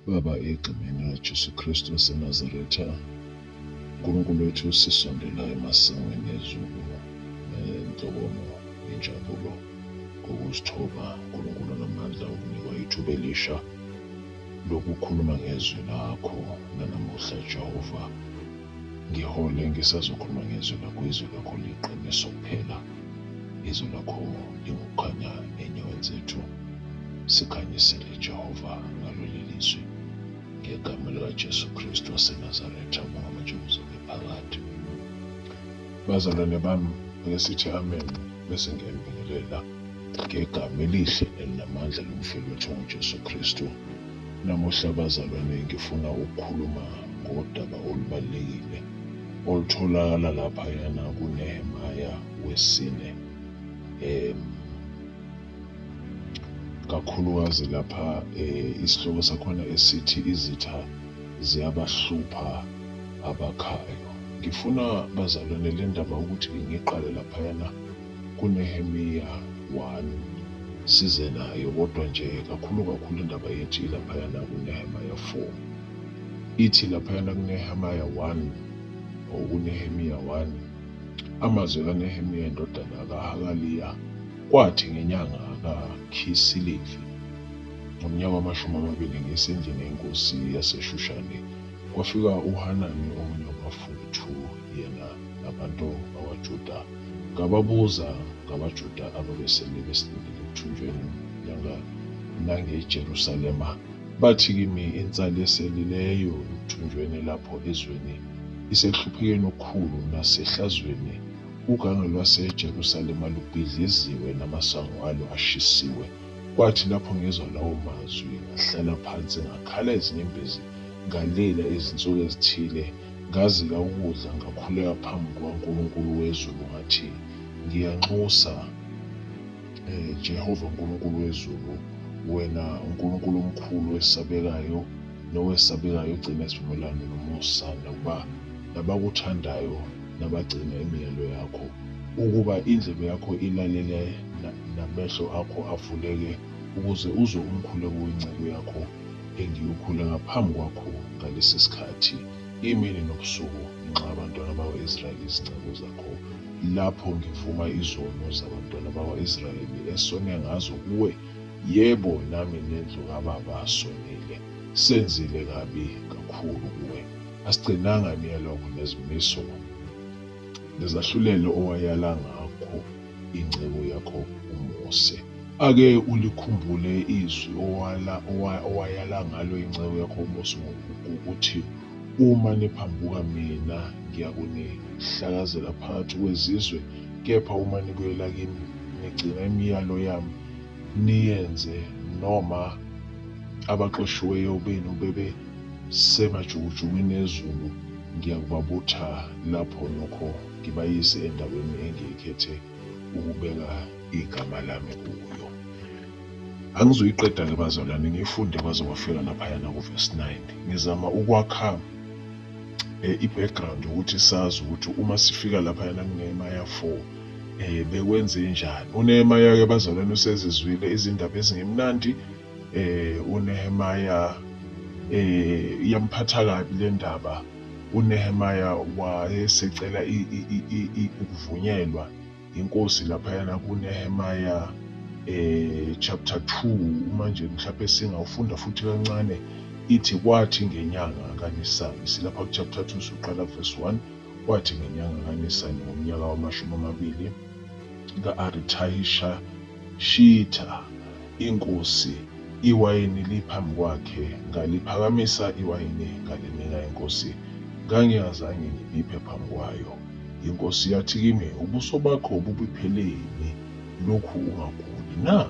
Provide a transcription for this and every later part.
Baba, egameni likaJesu Kristu waseNazaretha, uNkulunkulu wethu, sisondela emasangweni ezulu nenhlokomo nenjabulo ngokuzithoba, uNkulunkulu onamandla, ukunikwa ithuba elisha lokukhuluma ngezwi lakho nanamuhla. Jehova, ngihole ngisazokhuluma ngezwi lakho. Izwi lakho liqiniso kuphela, izwi lakho lingukukhanya ey'nyaweni zethu. Sikhanyisele, Jehova, ngalo leli zwi, ngegama likaJesu Kristu waseNazaretha, ubonga manje kuze kube phakade. Bazalwane bami, ake sithi amen bese ngiyanibingelela ngegama elihle nelinamandla lomfeli wethu onguJesu Kristu. Namuhla, bazalwane, ngifuna ukukhuluma ngodaba olubalulekile olutholakala laphayana kuNehemiah wesine, kakhulukazi lapha isihloko sakhona esithi izitha ziyabahlupha abakhayo. Ngifuna, bazalwane, le ndaba ukuthi ngiqale laphayana kuNehemiya 1 size nayo, kodwa nje kakhulu kakhulu indaba yethu ilaphayana kuNehemiah 4. Ithi laphayana kuNehemiah 1 or kuNehemiya 1, amazwi kaNehemiya indodana kaHakaliya, kwathi ngenyanga kaKhisilivi ngomnyaka wamashumi amabili ngisendlini yenkosi yaseShushani, kwafika uHanani omunye wabafowethu, yena nabantu bakwaJuda. Ngababuza ngabaJuda ababesele besilindele ekuthunjweni nangeJerusalema. Bathi kimi, insali eselileyo ekuthunjweni lapho ezweni isekuhluphekeni okukhulu nasehlazweni. Ugange lwaseJerusalema lubhidliziwe namasango alo ashisiwe. Kwathi lapho ngizwa lawo mazwi, ngahlala phansi, ngakhala izinyembezi, ngalila izinsuku ezithile, ngazila ukudla, ngakhuleka phambi kukaNkulunkulu wezulu, ngathi, ngiyanxusa, Jehova uNkulunkulu wezulu, wena uNkulunkulu omkhulu wesabekayo nowesabekayo, ogcina isivumelwano nomusa nakuba nabakuthandayo nabagcina imiyalo yakho, ukuba indlebe yakho ilalele namehlo akho avuleke ukuze uzwe umkhuleko wenceku yakho engiwukhuleka phambi kwakho ngalesi sikhathi, imini nobusuku, ngenxa yabantwana bakwa-Israyeli izinceku zakho, lapho ngivuma izono zabantwana bakwa-Israyeli esone ngazo kuwe. Yebo, nami nendlu kababa sonile, senzile kabi kakhulu kuwe. Asigcinanga imiyalo yakho nezimiso nezahlulelo owayala ngakho inceku yakho uMose. Ake ulikhumbule izwi owayala ngalo inceku yakho uMose ngokuthi, uma niphambuka mina ngiyakunihlakazela phakathi kwezizwe, kepha uma nibuyela kimi nigcina imiyalo yami niyenze, noma abaxoshiweyo benu bebe semajukujukwini ezulu, ngiyakubabutha lapho nokho ngibayise endaweni engiyikhethe ukubeka igama lami kuyo. Angizuyiqeda-ke, bazalwane, ngiyifunde kwaze kwafika laphayana ku-verse 9. Ngizama ukwakha i-background ukuthi sazi ukuthi uma sifika laphayana kuNehemiah 4 bekwenze njani. UNehemiah-ke, bazalwane, usezizwile izindaba ezingemnandi. UNehemiah iyamphatha kabi le ndaba. UNehemiah wayesecela ukuvunyelwa inkosi laphayana kuNehemiah chapter 2. Uma nje mhlawumbe singawufunda futhi kancane, ithi kwathi ngenyanga kaNisani, silapha ku chapter 2, soqala verse 1. Kwathi ngenyanga kaNisani ngomnyaka wamashumi amabili ka-Aritahishashita inkosi, iwayini liphambi kwakhe, ngaliphakamisa iwayini ngalinika inkosi. Ngangingazange ngibiphe phambi kwayo. Inkosi yathi kimi, ubuso bakho bubipheleni lokhu ungaguli na?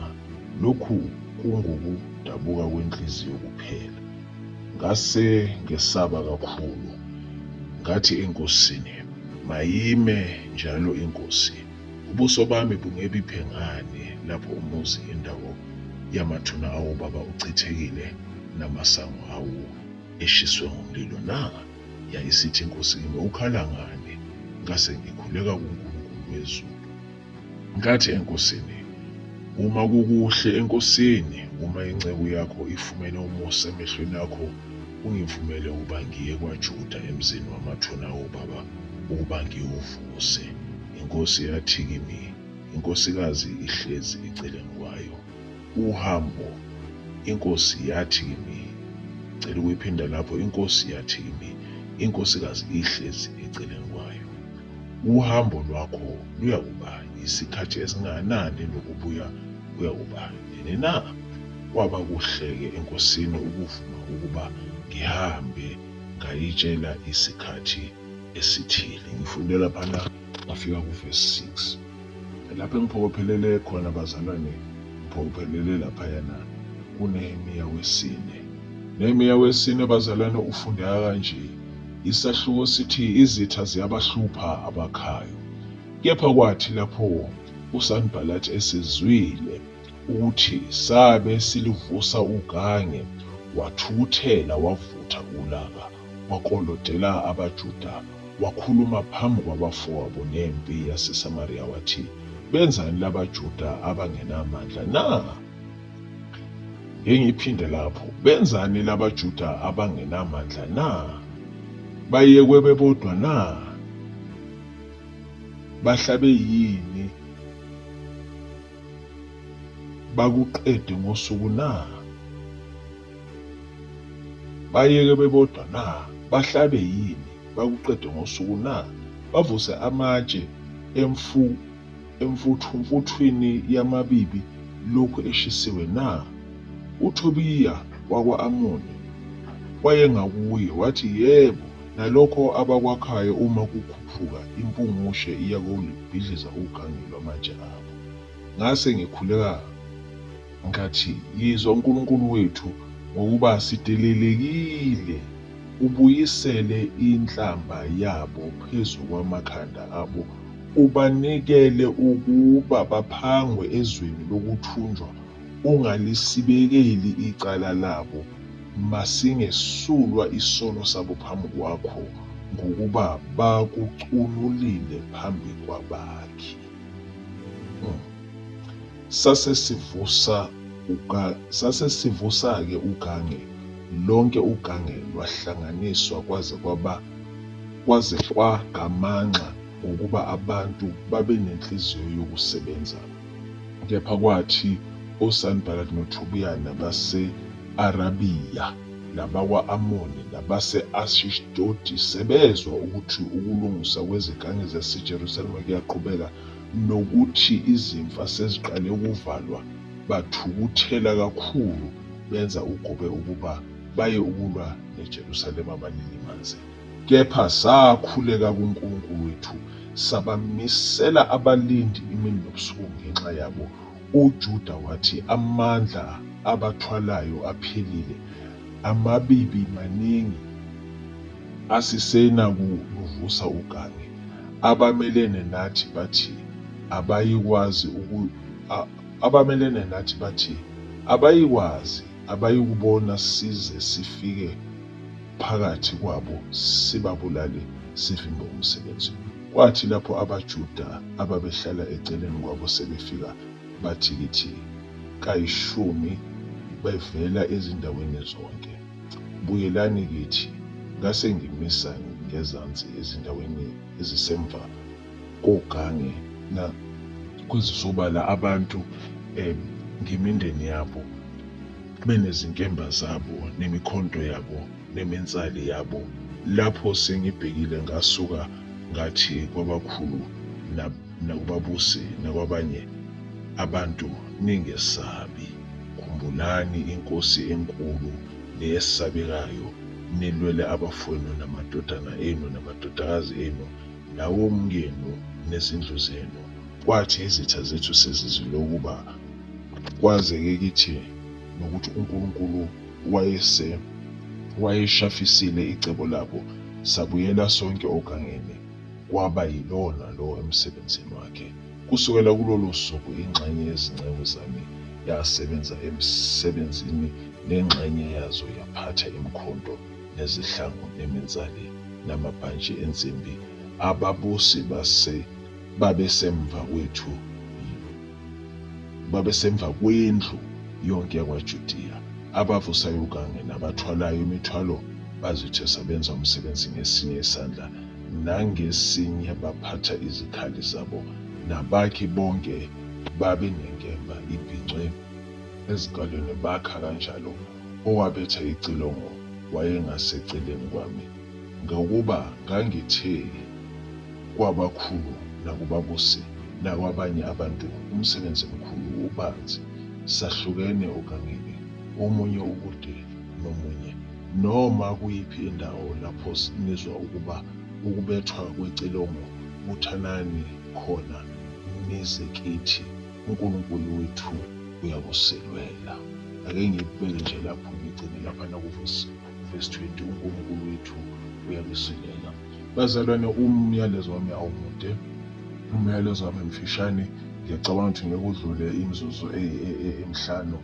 Lokhu kungukudabuka kwenhliziyo kuphela. Ngase ngesaba kakhulu, ngathi enkosini, mayime njalo inkosi, ubuso bami bungebiphe ngani lapho umuzi, indawo yamathuna awobaba, uchithekile namasango awo eshiswe ngomlilo na? Yayisithi inkosi kimi, ukhala ngani? Ngase ngikhuleka kuNkulunkulu wezulu. Ngathi enkosini, Uma kukuhle enkosini, uma inceku yakho ifumene umusa emehlweni akho, ungivumele ukuba ngiye kwaJuda emzini wamathuna obaba ukuba ngiwuvuse. Inkosi yathi kimi, inkosikazi ihlezi eceleni kwayo. Uhambo, inkosi yathi kimi, cela ukuyiphinda lapho, inkosi yathi kimi, inkosikazi ihlezi eceleni kwayo. Uhambo lwakho luyakuba yisikhathi esingakanani nokubuya kuyakuba nini na? Kwaba kuhle-ke enkosini ukuvuma ukuba ngihambe, ngayitshela isikhathi esithile. Ngifunde laphana ngafika kuvesi 6. Lapho engiphokophelele khona bazalwane, ngiphokophelele laphayana kuNehemiya wesine. Nehemiya wesine bazalwane ufundeka kanje. Isahluko sithi izitha ziyabahlupha abakhayo. Kepha kwathi lapho uSanibhalathi esezwile ukuthi sabe silivusa ugange, wathukuthela wavutha ulaka, wakolodela abaJuda, wakhuluma phambi kwabafowabo nempi yaseSamariya wathi, Benzani labaJuda abangenamandla na? Ngeke ngiphinde lapho. Benzani labaJuda abangenamandla na? Bayekwe bebodwa na? Bahlabe yini bakuqede ngosuku na? Bayeke bebodwa na? Bahlabe yini bakuqede ngosuku na? Bavuse amatshe emfuthumfuthwini yamabibi lokhu eshisiwe na? UThobiya wakwa-Amoni wayengakuye, wathi, Yebo, nalokho abakwakhayo uma kukhuphuka impungushe iyakulubhidliza ugange lwamatshe abo. Ngase ngikhuleka ngathi, Yizwa uNkulunkulu wethu, ngokuba sidelelekile, ubuyisele inhlamba yabo phezu kwamakhanda abo, ubanikele ukuba baphangwe ezweni lokuthunjwa, ungalisibekeli icala labo, masingesulwa isono sabo phambi kwakho, ngokuba bakucunulile phambi kwabakhi. Sase sivusa sase sivusa-ke ugange, lonke ugange lwahlanganiswa kwaze kwaba kwaze kwagamanxa ngokuba abantu babenenhliziyo yokusebenza. Kepha kwathi oSanibhalati noThobiya nabase-Arabiya nabakwa-Amoni nabase-Ashidodi sebezwa ukuthi ukulungiswa kwezigangi zaseJerusalema kuyaqhubeka nokuthi izimfa seziqale ukuvalwa, bathukuthela kakhulu, benza ugobe ukuba baye ukulwa neJerusalema balilimaze. Kepha sakhuleka kuNkulunkulu wethu, sabamisela abalindi imini nobusuku ngenxa yabo. UJuda wathi, Amandla abathwalayo aphelile, amabibi maningi, asisenakuluvusa ugange. Abamelene nathi bathi abayikwazi abamelene nathi bathi abayikwazi, abayikubona size sifike phakathi kwabo sibabulale sivimbe umsebenzi. Kwathi lapho abaJuda ababehlala eceleni kwabo sebefika, bathi kithi kayishumi bevela ezindaweni zonke, Buyelani kithi. Ngase ngimisa ngezansi ezindaweni ezisemva kogange kwezisobala abantu ngemindeni yabo benezinkemba zabo nemikhonto yabo neminsali yabo. Lapho sengibhekile ngasuka ngathi kwabakhulu nakubabusi nakwabanye abantu, Ningesabi, khumbulani iNkosi enkulu neyesabekayo, nilwele abafowenu namadodana enu namadodakazi enu nawomkenu nezindlu zenu. Kwathi izitha zethu sezizwile ukuba kwazeke kithi nokuthi uNkulunkulu wayese wayeshafisile icebo labo, sabuyela sonke ogangeni, kwaba yilowo nalowo emsebenzini wakhe. Kusukela kulolo suku ingxenye yezinceku zami yasebenza emsebenzini nengxenye yazo yaphatha imikhonto nezihlangu neminsali namabhantshi ensimbi. Ababusi base babesemva kwethu Babesemva kwendlu yonke yakwaJudiya, abavusayo ugange nabathwalayo imithwalo bazithwesa benza umsebenzi ngesinye isandla nangesinye baphatha izikhali zabo, nabakhi bonke babenenkemba ibhincwe ezikalweni bakha kanjalo. Owabetha icilongo wayengaseceleni kwami, ngokuba ngangithe kwabakhulu nakubabusi nakwabanye abantu, umsebenzi mkhulu ubanzi, sahlukene ogangeni, omunye ukude nomunye. Noma kuyiphi indawo lapho nizwa ukuba ukubethwa kwecilongo, buthanani khona nize kithi, uNkulunkulu wethu uyakusilwela. Ake ngibeke nje lapho, ngigcine laphana kuvesi 20, uNkulunkulu wethu uyakusilwela. Bazalwane, umyalezo wami awumude, umyalezo wami mfishane. Ngiyacabanga ukuthi ngeke udlule imizuzu emihlanu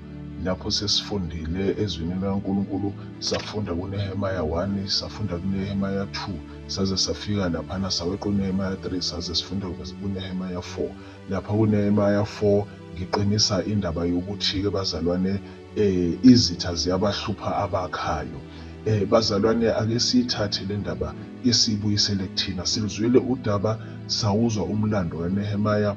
lapho sesifundile ezwini likaNkulunkulu. Safunda kuNehemiah 1, safunda kuNehemiah 2, saze safika laphana saweqa uNehemiah 3, saze sifunda kuNehemiah 4. Lapha kuNehemiah 4 ngiqinisa indaba yokuthi-ke bazalwane, izitha ziyabahlupha abakhayo. Bazalwane, ake siyithathe le ndaba isibuyisele kuthina. Siluzwile udaba, sawuzwa umlando kaNehemiah,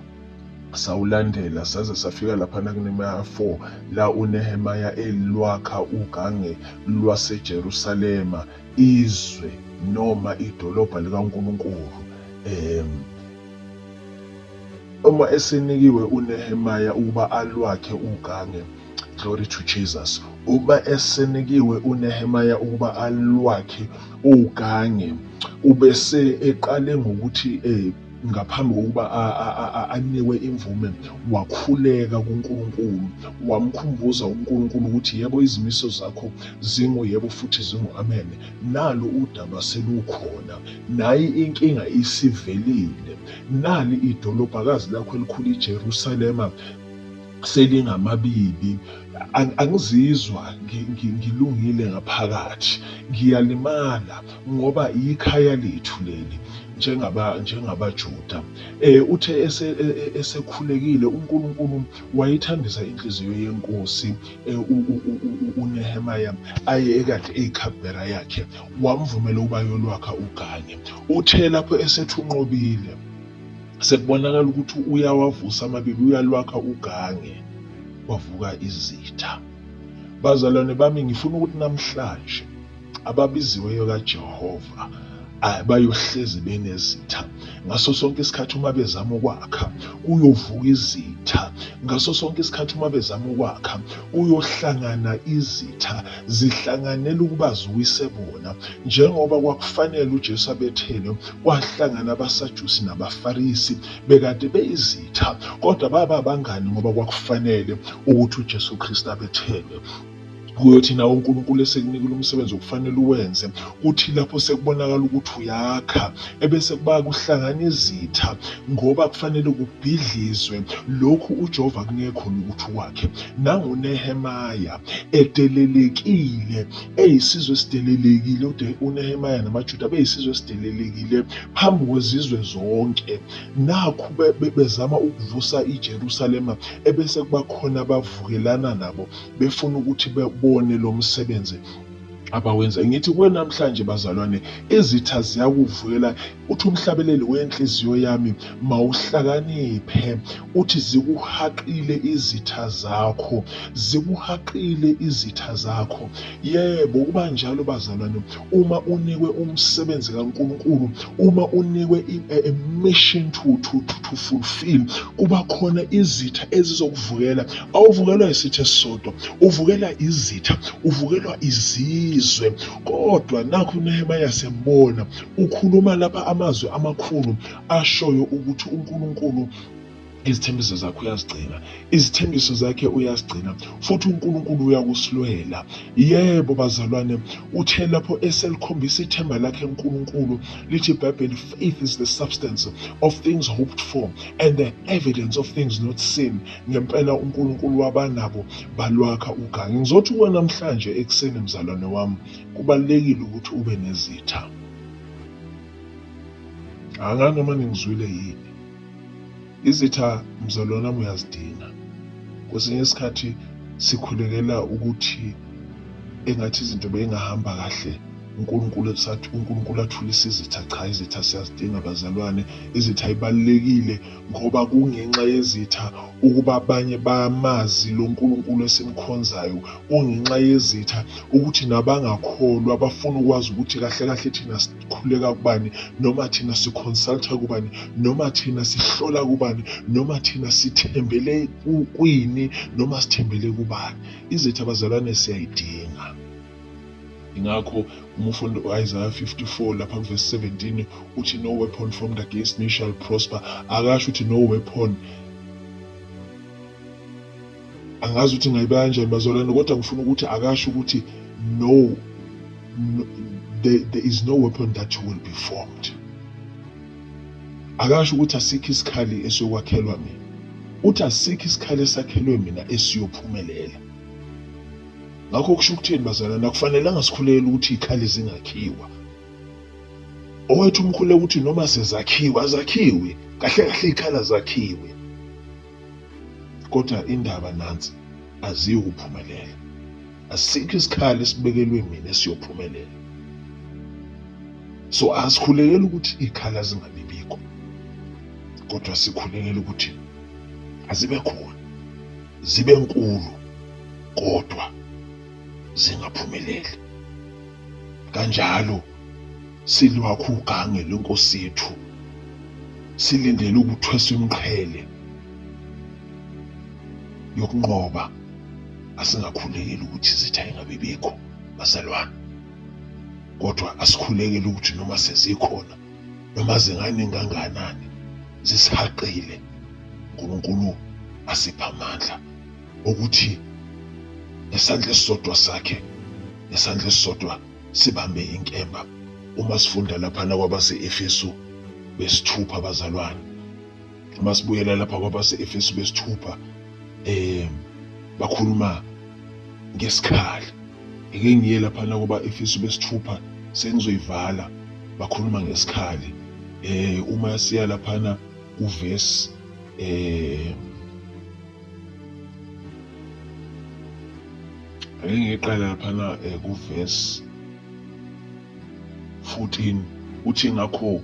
sawulandela saze safika laphana kuNehemiah 4, la uNehemiah elwakha ugange lwaseJerusalema, izwe noma idolobha likaNkulunkulu. Uma esenikiwe uNehemiah ukuba alwakhe ugange, glory to Jesus, uma esenikiwe uNehemiah ukuba alwakhe ugange, ubese eqale ngokuthi ngaphambi kokuba anikwe imvume, wakhuleka kuNkulunkulu, wamkhumbuza uNkulunkulu ukuthi yebo, izimiso zakho zingu yebo futhi zingu amen. Nalo udaba selukhona, nayi inkinga isivelile, nali idolobhakazi lakho elikhulu iJerusalema selingamabibi. Angizizwa ngilungile ngaphakathi, ngiyalimala ngoba ikhaya lethu leli njengabaJuda. Uthe esekhulekile uNkulunkulu wayithambisa inhliziyo yenkosi uNehemiah aye ekade eyikhabhera yakhe, wamvumela ukuba ayolwakha ugange. Uthe lapho esethi unqobile, sekubonakala ukuthi uyawavusa amabibi, uyalwakha ugange, kwavuka izitha. Bazalwane bami, ngifuna ukuthi namhlanje ababiziweyo kaJehova bayohlezi benezitha. Ngaso sonke isikhathi uma bezama ukwakha, kuyovuka izitha. Ngaso sonke isikhathi uma bezama ukwakha, kuyohlangana izitha, zihlanganela ukuba ziwise bona. Njengoba kwakufanele uJesu abethelwe, kwahlangana abaSadusi nabaFarisi, bekade beyizitha, kodwa baba abangani ngoba kwakufanele ukuthi uJesu Kristu abethelwe. Kuyothi nawe uNkulunkulu esekunikile umsebenzi okufanele uwenze, kuthi lapho sekubonakala ukuthi uyakha, ebese kuba kuhlangana izitha ngoba kufanele kubhidlizwe lokhu uJehova kunike khona ukuthi ukwakhe. NanguNehemiah edelelekile, eyisizwe esidelelekile, uNehemiah namaJuda beyisizwe esidelelekile phambi kwezizwe zonke. Nakhu bezama ukuvusa iJerusalema, ebese kuba khona abavukelana nabo befuna ukuthi bebone lo msebenzi abawenza. Ngithi kuwe namhlanje bazalwane, izitha ziyakuvukela. Uthi umhlabeleli wenhliziyo yami, mawuhlakaniphe, uthi zikuhaqile izitha zakho, zikuhaqile izitha zakho. Yebo, kuba njalo bazalwane, uma unikwe umsebenzi kaNkulunkulu, uma unikwe a mission to fulfill, kuba khona izitha ezizokuvukela. Awuvukelwa isitha esisodwa, uvukela izitha, uvukelwa izizwe. Kodwa nakhu uNehemiah sembona ukhuluma lapha amazwi amakhulu ashoyo ukuthi uNkulunkulu izithembiso zakhe uyazigcina, izithembiso zakhe uyazigcina, futhi uNkulunkulu uyakusilwela. Yebo bazalwane, uthe lapho eselikhombisa ithemba lakhe uNkulunkulu, lithi iBhayibheli, faith is the substance of things hoped for and the evidence of things not seen. Ngempela uNkulunkulu wabanabo balwakha ugange. Ngizothi kuwe namhlanje ekuseni mzalwane wami, kubalulekile ukuthi ube nezitha. Angazi noma ningizwile yini. Izitha mzalwane wami uyazidinga. Kwesinye isikhathi sikhulekela ukuthi engathi izinto beyingahamba kahle, uNkulunkulu sathi uNkulunkulu athulise izitha. Cha, izitha siyazidinga bazalwane, izitha ibalulekile ngoba kungenxa yezitha ukuba abanye bamazi lo Nkulunkulu esimkhonzayo. Kungenxa yezitha ukuthi nabangakholwa bafuna ukwazi ukuthi kahle kahle thina sikhuleka kubani, noma thina siconsulta kubani, noma thina sihlola kubani, noma thina sithembele kwini, noma sithembele kubani. Izitha bazalwane siyayidinga. Ingakho uma ufunda u-Isaiah 54 lapha kuvesi 17 uthi no weapon formed against me shall prosper. Akasho ukuthi no weapon, angazi ukuthi ngayibeka kanjani bazalwane, kodwa ngifuna ukuthi akasho ukuthi no, no there is no weapon that will be formed. Akasho ukuthi asikho isikhali esiyokwakhelwa mina, uthi asikho isikhali esakhelwe mina esiyophumelela. Ngakho kusho ukuthini bazalwane? Akufanelanga sikhulekele ukuthi izikhali zingakhiwa. Owethu umkhuleko ukuthi noma sezakhiwe, azakhiwe kahle kahle, izikhali zakhiwe, kodwa indaba nansi, aziyukuphumelela. Asikho isikhali esibekelwe mina esiyophumelela. So asikhulekele ukuthi izikhali zingabibikho, kodwa sikhulekele ukuthi azibe khona, zibe nkulu, kodwa zingaphumeleli. Kanjalo silwakho ugange lwenkosi yethu, silindele ukuthweswa imiqhele yokunqoba. Asingakhulekeli ukuthi izitha ingabibikho bazalwane, kodwa asikhulekele ukuthi noma sezikhona, noma zinganingi kangakanani, zisihaqile, uNkulunkulu asipha amandla ukuthi ngesandla esisodwa sakhe, ngesandla esisodwa sibambe inkemba. Uma sifunda laphana kwabase-Efesu besithupha bazalwane, uma sibuyela lapha kwabase-Efesu besithupha, bakhuluma ngesikhali. Ake ngiye laphana kuba-Efesu besithupha, sengizoyivala. Bakhuluma ngesikhali. Uma siya laphana kuvesi ake ngiqala laphana kuvesi 14, uthi ngakho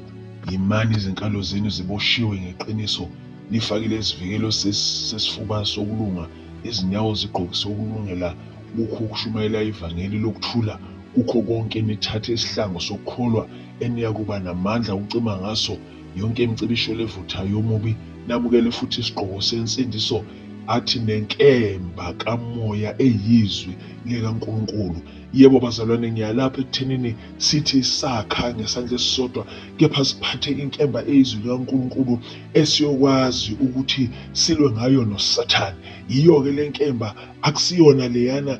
yimani izinkalo zenu ziboshiwe ngeqiniso, nifakile isivikelo sesifuba sokulunga, izinyawo zigqokiswe ukulungela kukho ukushumayela ivangeli lokuthula. Kukho konke nithathe isihlangu sokukholwa eniyakuba namandla ukucima ngaso yonke imicibisho levuthayo yomubi, namukele futhi isigqoko sensindiso, athi nenkemba kamoya eyizwi likaNkulunkulu. Yebo bazalwane, ngiyalapha ekuthenini sithi sakha ngesandla esisodwa, kepha siphathe inkemba eyizwi likaNkulunkulu esiyokwazi ukuthi silwe ngayo noSathane. Yiyo-ke le nkemba, akusiyona leyana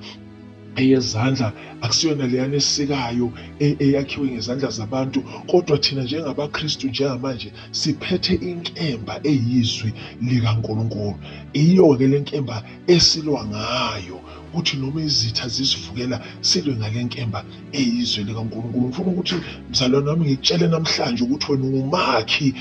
eyezandla, akusiyona leyana esikayo eyakhiwe ngezandla zabantu, kodwa thina njengabaKristu njengamanje siphethe inkemba eyizwi likaNkulunkulu. Iyo-ke le nkemba esilwa ngayo, kuthi noma izitha zisivukela silwe ngale nkemba eyizwi likaNkulunkulu. Ngifuna ukuthi mzalwane wami ngikutshele namhlanje ukuthi wena ungumakhi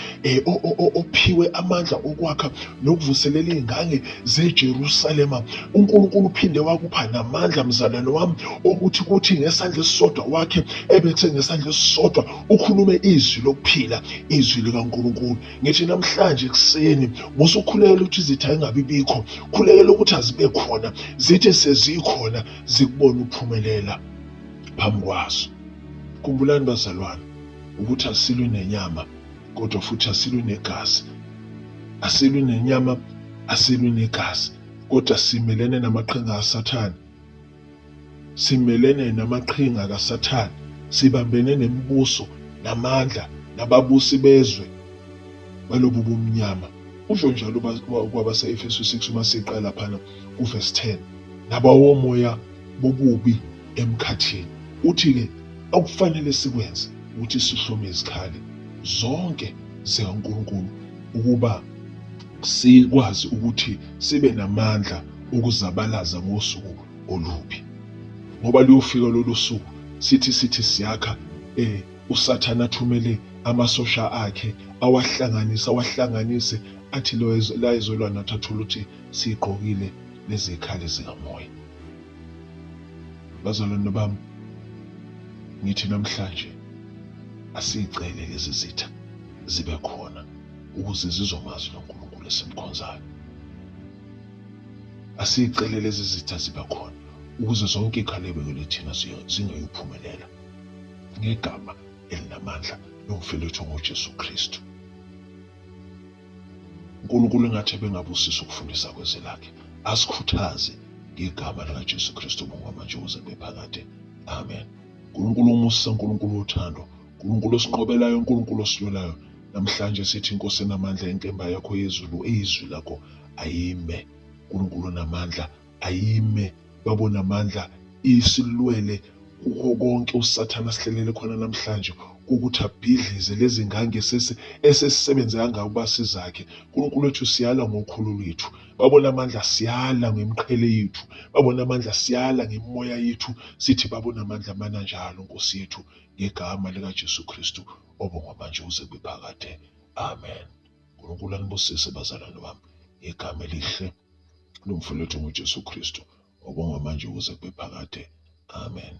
ophiwe amandla okwakha nokuvuselela iy'ngange zeJerusalema. uNkulunkulu uphinde wakupha namandla mzalwane wami okuthi kuthi ngesandla esisodwa wakhe ebethe ngesandla esisodwa ukhulume izwi lokuphila, izwi likaNkulunkulu. Ngithi namhlanje ekuseni musukhulekela ukuthi izitha ingabi bikho, khulekela ukuthi azibe khona, zithi sezikhona zikubone uphumelela phambi kwazo. Khumbulani bazalwane ukuthi asilwi nenyama, kodwa futhi asilwi negazi. Asilwi nenyama, asilwi negazi, kodwa simelene namaqhinga kaSathane. Simelene namaqhinga kaSathane, sibambene nemibuso namandla nababusi bezwe balobu bumnyama. Usho njalo kwabase-Efesu 6 uma siqala laphana kuvesi 10, nabawomoya bobubi emkhathini. Uthi-ke okufanele sikwenze ukuthi sihlome izikhali zonke zikaNkulunkulu ukuba sikwazi ukuthi sibe namandla okuzabalaza ngosuku olubi, ngoba luyofika lolu suku sithi siyakha uSathane athumele amasosha akhe awahlanganise athi la ezolwa nathi, athole ukuthi sigqokile lezikhali zikamoya. Bazalwane bami, ngithi namhlanje asicele lezi zitha zibe khona ukuze zizomazi lo Nkulunkulu esimkhonzayo. Asicele lezi zitha zibe khona ukuze zonke ikhali ebekelwe thina zingayuphumelela ngegama elinamandla lomfeli wethu ngoJesu Kristu. uNkulunkulu engathi ebengabusisa ukufundisa kwezwi lakhe, asikhuthaze ngegama likaJesu Kristu obongwa manje kuze kube phakade. Amen. uNkulunkulu omusa, uNkulunkulu wothando, uNkulunkulu osinqobelayo, uNkulunkulu osilwelayo. Namhlanje sithi inkosi enamandla, inkemba yakho yezulu eyizwi lakho ayime. uNkulunkulu onamandla ayime, babona amandla isilwele kukho konke uSathane asihlelele khona namhlanje ukuthi abhidlize lezi ngange esesisebenze kangaka ukuba sizakhe. uNkulunkulu wethu, siyala ngokholo lwethu, babona amandla, siyala ngemiqhele yethu, babona amandla, siyala ngemimoya yethu, sithi babona amandla mananjalo Nkosi yethu, ngegama likaJesu Kristu obongwa manje kuze kube phakade. Amen. uNkulunkulu anibusise bazalwane bami ngegama elihle lomfowethu ngoJesu Kristu obongwa manje kuze kube phakade. Amen.